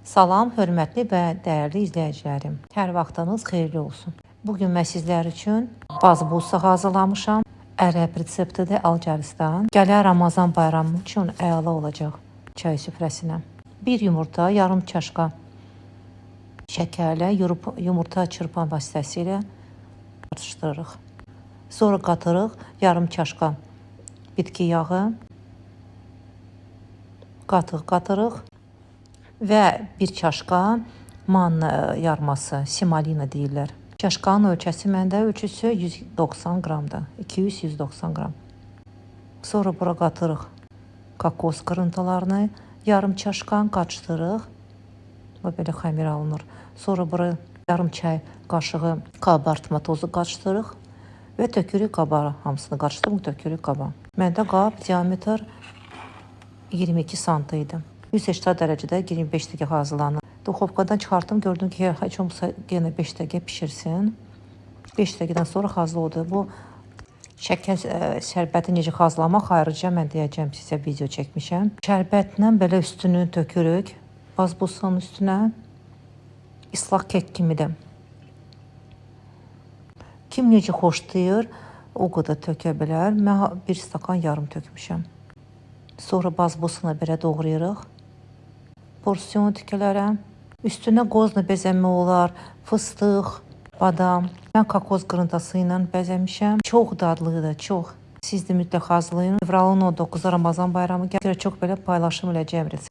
Salam, hörmətli və dəyərli izləyicilərim. Hər vaxtınız xeyirli olsun. Bugün mən sizlər üçün bazbusa hazırlamışam. Ərəb reseptidir Alcəristan. Gələn Ramazan bayramı üçün əla olacaq çay süfrəsinə. Bir yumurta, yarım çaşka şəkərlə yumurta çırpan vasitəsilə qarışdırırıq. Sonra qatırıq yarım çaşka bitki yağı, qatıq qatırıq və bir çaşka manna yarması, simalina deyirlər. Çaşkanın ölçəsi məndə ölçüsü 190 qramdır. 200-190 qram. Sonra bura qatırıq kokos qırıntılarını, yarım çaşkan qarışdırırıq. Bu belə xəmir alınır. Sonra bura yarım çay qaşığı qabartma tozu qarışdırırıq və tökürük qaba. Hamısını qarışdırıb tökürük qaba. Məndə qab diametr 22 sm idi. 180 dərəcədə 25 dəqiqə hazırlanır. Duxovkadan çıxartdım, gördüm ki, heç olmasa yenə 5 dəqiqə bişirsin. 5 dəqiqədən sonra hazır oldu. Bu şəkər şərbəti necə hazırlamaq ayrıca mən deyəcəm sizə, video çəkmişəm. Şərbətlə belə üstünü tökürük. Bazbusanın üstünə. İslaq kek kimidir. Kim necə xoşlayır, o qədər tökə bilər. Mən bir stakan yarım tökmüşəm. Sonra bazbusunu belə doğrayırıq. Porsiyon tikələrə. Üstünə qozla bəzəmə olar, fıstıq, badam. Mən kokos qırıntısı ilə bəzəmişəm. Çox dadlıdır, çox. Siz də mütləq hazırlayın. Fevralın 19-u Ramazan bayramı gəlir. Çox belə paylaşım eləyəcəyəm resept.